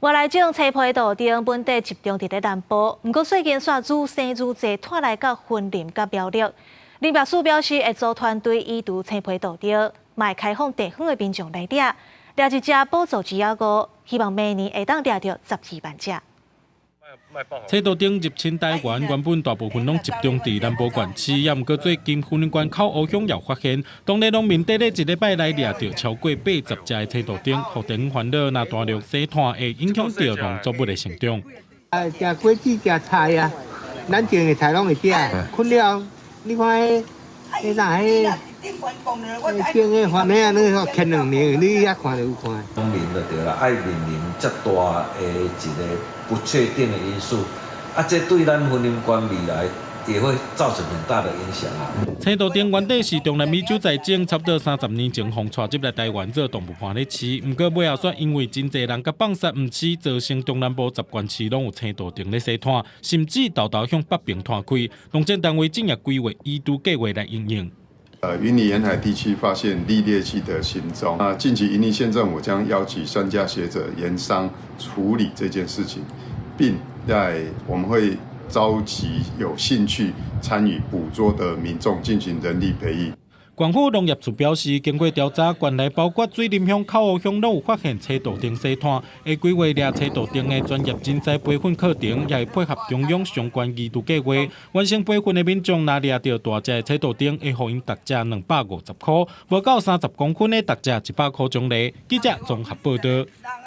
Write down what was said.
外來種青皮杜丁本底集中佇咧南部，毋過最近煞愈生愈濟，拖來到雲林佮苗栗。林業署表示，會組團隊移除青皮杜丁，嘛會開放地方的民眾來掠，掠一隻補助一仔五，希望明年會當掠著12萬隻。青杜丁入侵台灣，原本大部分攏集中佇南部縣市，也毋過最近雲林縣口湖鄉也有發現。當地農民短短一禮拜內掠著超過80隻的青杜丁，予地方煩惱，若大量洗炭會影響著農作物的成長。啊，食果子、食菜啊，咱種的菜攏會食。睏了，你看彼，彼哪彼，種的番麥啊，你牽2年，你遐看就有看。農民就對啦，愛面臨遮大的一個不確定的因素，啊，這對咱雲林縣未來也會造成很大的影響啊。青杜丁原底是中南美洲在種，差不多30年前予帶入來台灣做動物盤咧飼，毋過尾後煞因為真濟人共放殺毋飼，造成中南部10縣市攏有青杜丁咧洗炭，甚至沓沓向北邊拖開。農政單位正欲規劃移除計劃來因應。雲林沿海地區發現獵獵蜥的行蹤。啊，近期雲林縣政府將邀集專家學者研商處理這件事情，並在我們會召集有興趣參與捕捉的民眾進行人力培育。縣府農業處表示，經過調查，縣內包括水林鄉、口湖鄉攏有發現青杜丁洗炭，會規劃掠青杜丁的專業人才培訓課程，也會配合中央相關移除計劃。完成培訓的民眾若掠著大隻的青杜丁，會予𪜶逐隻250箍，無夠30公分的逐隻100箍獎勵。記者綜合報導。